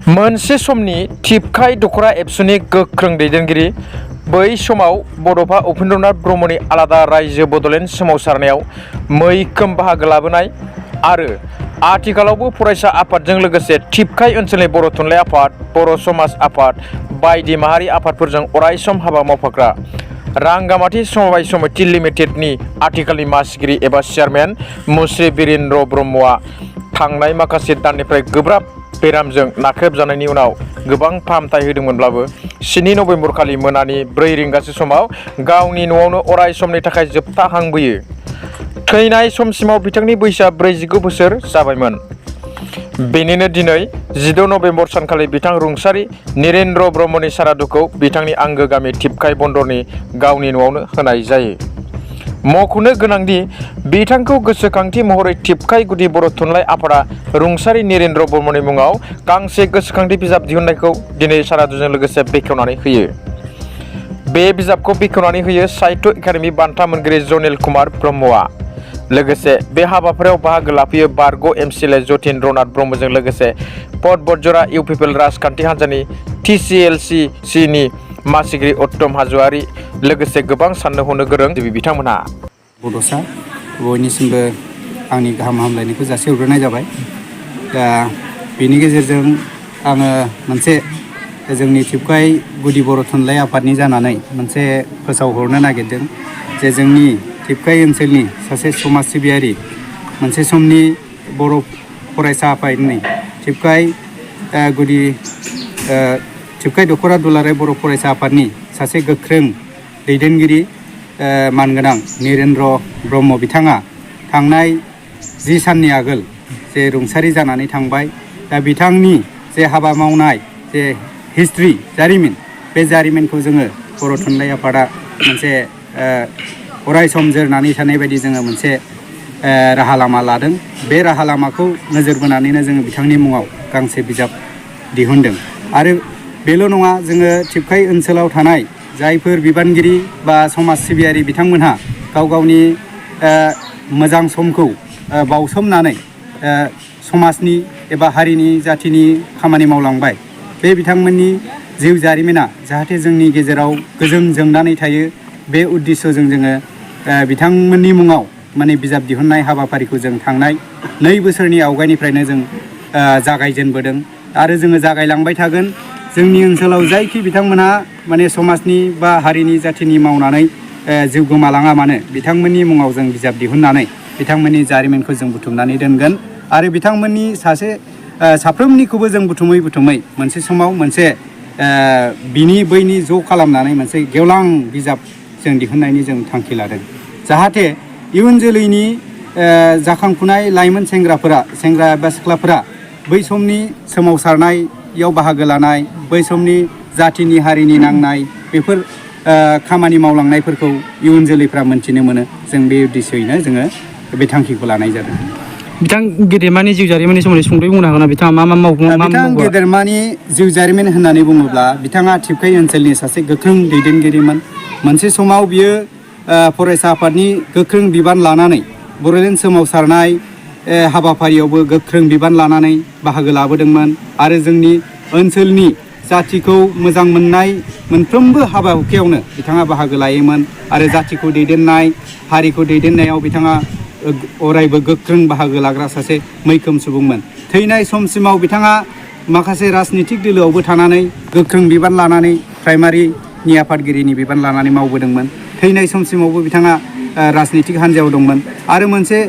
मोनसे समनि टिपकाइ दख'रा एबसुनि गोख्रों दैदेनगिरि बै समाव बड'फा उपेन्द्रनाथ ब्रह्मनि आलादा रायजो बड'लेण्ड सोमावसारनायाव मैखोम बाहागो लाबोनाय आरो आथिखालावबो फरायसा आफादजों लोगोसे टिपकाइ ओनसोलनि बर' थुनलाइ आफाद, बर' समाज आफाद बायदि माहारि आफादफोरजों अरायसम हाबा मावफाग्रा रांगामाटि समबाय समिति लिमिटेडनि आथिखालनि मासिगिरि एबा चेयारमेन मुस्रि बिरेन्द्र ब्रह्मआ थांनाय माखासे दाननिफ्राय गोब्राब बेरामजों नाख्रेबजानायनि उनाव गोबां फाहामथाय होदोंमोनब्लाबो 7 नभेम्बर खालि मोनानि 4 रिंगासो समाव गावनि न'आवनो अराय समनि थाखाय जोबथा हां बोयो। थैनाय समसिमाव बिथांनि बैसोआ 49 बोसोर जाबायमोन। बेनिनो दिनै 16 नभेम्बर सानखालि बिथां रुंसारि निरेन्द्र ब्रह्मनि सारादुखौ बिथांनि आंगो गामि टिपकाइ बन्दरनि गावनि न'आवनो होनाय जायो। मख'नो गोनांदि बिथांखौ गोसोखांथि महरै टिपकाइ गुदि बर' थुनलाइ आफादा रुंसारि निरेन्द्र ब्रह्मनि मुङाव गांसे गोसोखांथि बिजाब दिहुननायखौ दिनै सारादुजों लोगोसे बेखेवनानै होयो। बे बिजाबखौ बेखेवनानै होयो साहित्य एकाडेमि बान्था मोनगिरि जनिल कुमार ब्रह्मआ। लोगोसे बे हाबाफारियाव बाहागो लाफैयो बारग' एमसिएलए जतीन्द्रनाथ ब्रह्मजों लोगोसे पट बटजरा इउ पिपल राजखान्थि हान्जानि TCLCनि मासिगिरि उत्तम हाज'वारि लोगोसे गोबां साननो हनो गोरों बिथांमोनहा। बड'सा बयनिसिमबो आंनि गाहाम हामलायनायखौ जासिहरग्रोनाय जाबाय। दा बेनि गेजेरजों आङो मोनसे जोंनि टिपकाइ गुदि बर' थुनलाइ आफादनि जानानै मोनसे फोसावहरनो नागिरदों जे जोंनि टिपकाइ ओनसोलनि सासे समाज सिबियारि मोनसे समनि बर' फरायसा आफादनि टिपकाइ दख'रा दुलाराय बर' फरायसा आफादनि सासे गोख्रों दैदेनगिरि मानगोनां निरेन्द्र ब्रह्म बिथाङा थांनाय 10 साननि आगोल जे रुंसारि जानानै थांबाय। दा बिथांनि जे हाबा मावनाय जे हिस्ट्रि जारिमिन, बे जारिमिनखौ जोङो बर' थुनलाइ आफादा मोनसे अरायसम जोरनानै थानाय बायदि जोङो मोनसे राहा लामा लादों। बे राहा लामाखौ नोजोर बोनानैनो जोङो बिथांनि मुङाव गांसे बिजाब दिहुनदों। आरो बेल' नङा, जोङो टिपकाइ ओनसोलाव थानाय जायफोर बिबानगिरि बा समाज सिबियारि बिथांमोनहा गाव गावनि मोजां समखौ बावसोमनानै समाजनि एबा हारिनि जाथिनि खामानि मावलांबाय, बे बिथांमोननि जिउ जारिमिना जाहाथे जोंनि गेजेराव गोजों जोंनानै थायो, बे उद्देश्यजों जोङो बिथांमोननि मुङाव माने बिजाब दिहुननाय हाबाफारिखौ जों थांनाय 2 बोसोरनि आवगायनिफ्रायनो जों जागायजेनबोदों आरो जोङो जागायलांबाय थागोन। जोंनि ओनसोलाव जायखि बिथांमोनहा माने समाजनि बा हारिनि जाथिनि मावनानै जिउ गोमालाङा मानो, बिथांमोननि मुङाव जों बिजाब दिहुननानै बिथांमोननि जारिमिनखौ जों बुथुमनानै दोनगोन आरो बिथांमोननि साफ्रोमनिखौबो जों बुथुमै मोनसे समाव मोनसे बिनि बैनि ज' खालामनानै मोनसे गेवलां बिजाब जों दिहुननायनि जों थांखि लादों। जाहाथे इयुन जोलैनि जाखांफुनाय लाइमोन सेंग्रा एबा सिख्लाफोरा बै समनि सोमावसारनायाव बाहागो लानाय, बै समनि जाथिनि हारिनि नांनाय बेफोर खामानि मावलांनायफोरखौ इयुन जोलैफ्रा मोनथिनो मोनो। जों बे उद्देश्ययैनो जोङो बे थांखिखौ लानाय जादों। बिथां गेदेमानि जिउ जारिमिननि सोमोन्दै सुंद'यै बुंनो हागोन ना? बिथाङा मा मावो? बिथां गेदेमानि जिउ जारिमिन होननानै बुङोब्ला बिथाङा टिपकाइ ओनसोलनि सासे गोख्रों दैदेनगिरिमोन। मोनसे समाव बियो फरायसा आफादनि गोख्रों बिबान लानानै बड'लेण्ड सोमावसारनाय हाबाफारियावबो गोख्रों बिबान लानानै बाहागो लाबोदोंमोन आरो जोंनि ओनसोलनि जाथिखौ मोजां मोननाय मोनफ्रोमबो हाबा हुखायावनो बिथाङा बाहागो लायोमोन आरो जाथिखौ दैदेननाय, हारिखौ दैदेननायाव बिथाङा अरायबो गोख्रों बाहागो लाग्रा सासे मैखोम सुबुंमोन। थैनाय समसिमाव बिथाङा माखासे राजनितिक दोलोआवबो थानानै गोख्रों बिबान लानानै प्राइमारिनि आफादगिरिनि बिबान लानानै मावबोदोंमोन। थैनाय समसिमावबो बिथाङा राजनितिक हान्जायाव दंमोन आरो मोनसे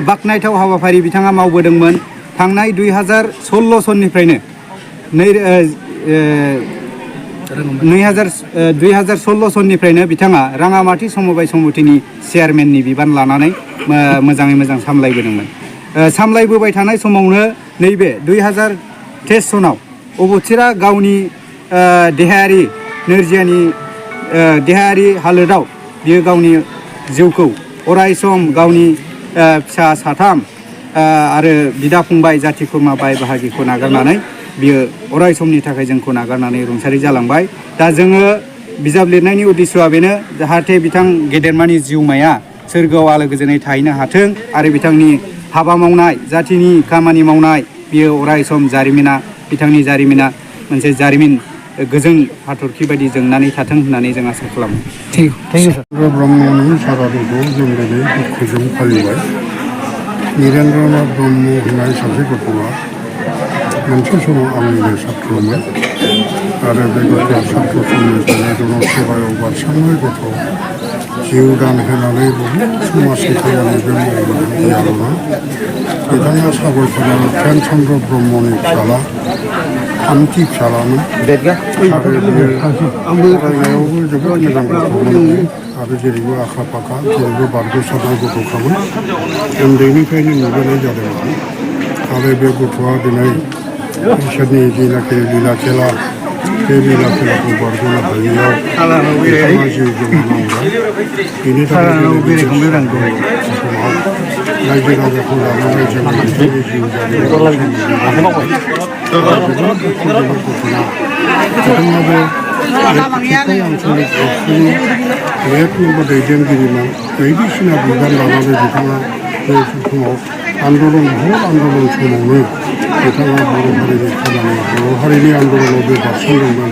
बाख्नायथाव हाबाफारि बिथाङा मावबोदोंमोन। थांनाय 2016 सननिफ्रायनो 2016 सननिफ्रायनो बिथाङा राङामाटि समबाय समितिनि चेयारमेननि बिबान लानानै मोजाङै मोजां सामलायबोदोंमोन। सामलायबोबाय थानाय समावनो नैबे 2023 सनाव अबथिरा गावनि देहायारि नोरजियानि देहायारि हालोदाव बियो गावनि जिउखौ अरायसम गावनि फिसा 3 आरो बिदा फंबाय जाथि खुरमा बाय बाहागिखौ नागारनानै बियो अराय समनि थाखाय जोंखौ नागारनानै रुंसारि जालांबाय। दा जोङो बिजाब लिरनायनि उद्देश्यआ बेनो, जाहाथे बिथां गेदेरमानि जिउमाया सोरगोआव आलो गोजोनै थाहैनो हाथों आरो बिथांनि हाबा मावनाय, जाथिनि खामानि मावनाय, बियो अराय सम जारिमिना बिथांनि जारिमिना मोनसे जारिमिन गोजों हाथरखि बायदि जोंनानै थाथों होननानै जों आसा खालामो। थेंक इउ सार। ब्रह्मनि सारादुखौ जों दिनै दुखुजों फालिबाय। निरेन्द्रनाथ ब्रह्म होननाय सासे गथ'आ मोनसे समाव आंनिनो सात्रमोन आरो बे गथ'आ सात्र समनिफ्रायनो जन सेबायाव बारसोमनाय गथ', जिउ दान होनानै बहुद समाजनि खामानिबो मावबोदों गैयाल'ना। बिथाङा सागरखोला ध्यान चन्द्र ब्रह्मनि फिसाला, थामथि फिसालामोन आरो बियो फरायनायावबो जोबोद मोजां गथ'मोन आरो जेरैबो आखा फाखा, जेरैबो बारग'सारनाय गथ'खामोन। उन्दैनिफ्रायनो नुबोनाय जादोंमोन आरो बे गथ'आ दिनै इसोरनि जिनाखि लीला खेला, बे लीला खेलाखौ बारग'नो हायैयाव बिथाङा जिउ गोमानांबाय। बेनि थाखाय समाव रायजो राजाखौ लानानै जों बिथांनि जिउ जारिमिनखौ जोबोद दुखुजों घटना। बिथाङाबो थिबखाय आन्चलिक एबसुनि नेट नम्बर दैदेनगिरिमोन। बायदिसिना बिबान लानानै बिथाङा बे समाव आन्दलन, बहुद आन्दलन समावनो बिथाङा बर' हारिनि खामानि, बर' हारिनि आन्दलनाव बे बारसोमदोंमोन।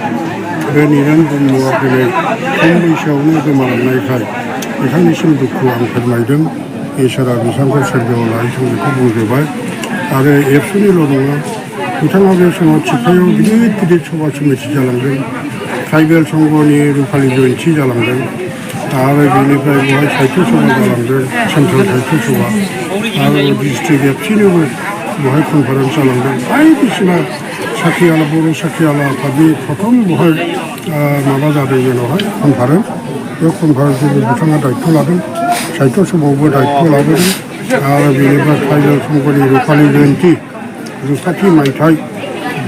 बे निरेन ब्रह्मआ दिनै खम बैसोआवनो गोमालांनायखाय बिथांनिसिम दुखु आं फोरमायदों। इसोरा बिथांखौ सोरगोआव लाहैथों बेखौ बुंजोबबाय। आरो एबसुनिल' नङा, बिथाङा बे समाव थिफायाव गिदिर गिदिर सभा समिति जालांदों। ट्राइबेल संघनि रुफालि जयन्ति जालांदों आरो बेनिफ्राय बेवहाय साहित्य सभा जालांदों, सेन्ट्रेल साहित्य सभा आरो डिस्ट्रिक्ट एबसुनिबो बेवहाय कनफारेन्स जालांदों। बायदिसिना साखियाला, बर' साखियाला आफादनि प्रथम बेवहाय माबा जादों जेरावहाय कनफारेन्स। बे कनफारेन्सआवबो बिथाङा दायित्व लादों, साहित्य सभायावबो दायित्व लाबोदों आरो बेनिफ्राय ट्राइबेल संघनि रुफालि जयन्ति 2000 मायथाइ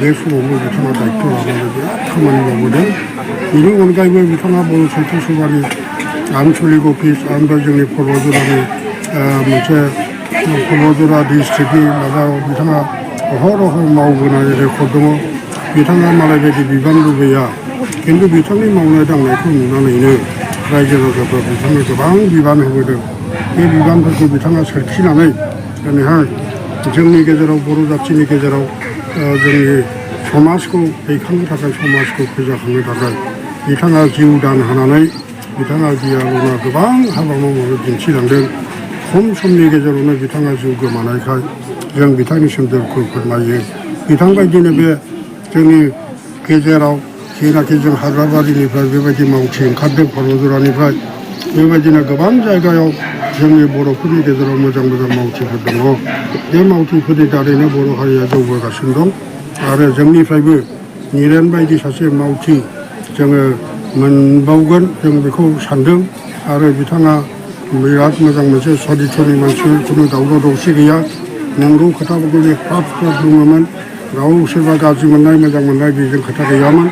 बे समावबो बिथाङा दायित्व लानानै बिराद खामानि मावबोदों। बेनि अनगायैबो बिथाङा बर' साहित्य सभानि आन्चलिक अफिस आरो जोंनि पर्बतजरानि मोनसे पर्बतजरा डिस्ट्रिक्टनि माबायाव बिथाङा अहरह मावबोनाय रेकर्ड दङ। बिथाङा मालाय बायदि बिबान लुबैया, खिन्थु बिथांनि मावनाय दांनायखौ नुनानैनो रायजो राजाफ्रा बिथांनो गोबां बिबान होबोदों। बे बिबानफोरखौ बिथाङा सोरखिनानै दिनैहाय जोंनि गेजेराव, बर' जाथिनि गेजेराव जोंनि समाजखौ दैखांनो थाखाय, समाजखौ फोजाखांनो थाखाय बिथाङा जिउ दान होनानै बिथाङा गियाल'ना गोबां हाबा मावनानै दिन्थिलांदों। खम समनि गेजेरावनो बिथाङा जिउ गोमानायखाय जों बिथांनिसिम दुखु फोरमायो। बिथां बायदिनो बे जोंनि गेजेराव जेनाखि जों हाग्राबारिनिफ्राय बेबायदि मावथि ओंखारदों, पर्बतजरानिफ्राय बेबायदिनो गोबां जायगायाव जोंनि बर'फोरनि गेजेराव मोजां मोजां मावथिफोर दङ। बे मावथिफोरनि दारैनो बर' हारिया जौगागासिनो दं आरो जोंनिफ्रायबो निरेन बायदि सासे मावथि जोङो मोनबावगोन, जों बेखौ सानदों। आरो बिथाङा बिराद मोजां मोनसे सदिसरनि मानसि, खुनु दावराव दावसि गैया, नंगौ खोथाफोरखौ बे फ्राद फ्राद बुङोमोन। राव सोरबा गाज्रि मोननाय मोजां मोननाय बेजों खोथा गैयामोन।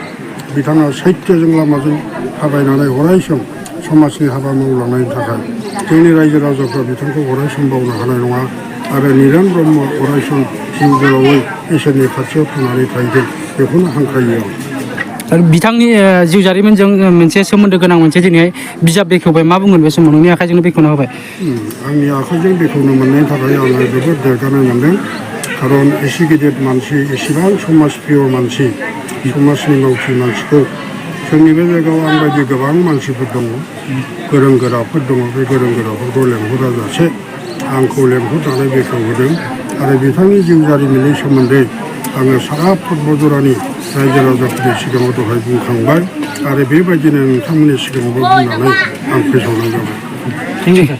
बिथाङा सैथोजों लामाजों थाबायनानै अरायसम समाजनि हाबा मावलांनायनि थाखाय जोंनि रायजो राजाफ्रा बिथांखौ अरायसम बावनो हानाय नङा आरो निरेन ब्रह्मआ अरायसम जिउ गोलावै इसोरनि खाथियाव थांनानै थाहैगोन, बेखौनो हांख्रायो आं। आरो बिथांनि जिउ जारिमिनजों मोनसे सोमोन्दो गोनां मोनसे दिनैहाय बिजाब बेखेवबाय, मा बुंगोन बे समाव? नोंनि आखाइजोंनो बेखेवना होबाय। आंनि आखाइजों बेखेवनो मोननायनि थाखाय आङो जोबोद देरगानाय मोनदों। खारन एसे गिदिर मानसि, एसेबां समाज प्रिय मानसि, समाजनि मावथि मानसिखौ जोंनि बे जायगायाव आं बायदि गोबां मानसिफोर दङ, गोरों गोराफोर दङ। बे गोरों गोराफोरखौ लेंहरा जासे आंखौ लेंहरनानै बेखेवहोदों आरो बिथांनि जिउ जारिमिननि सोमोन्दै आङो सारा पर्बतजरानि रायजो राजाफोरनि सिगाङाव दहाय बुंखांबाय आरो बेबायदिनो नोंथांमोननि सिगाङावबो बुंनानै आं फोसावनाय जाबाय। Thank you sir.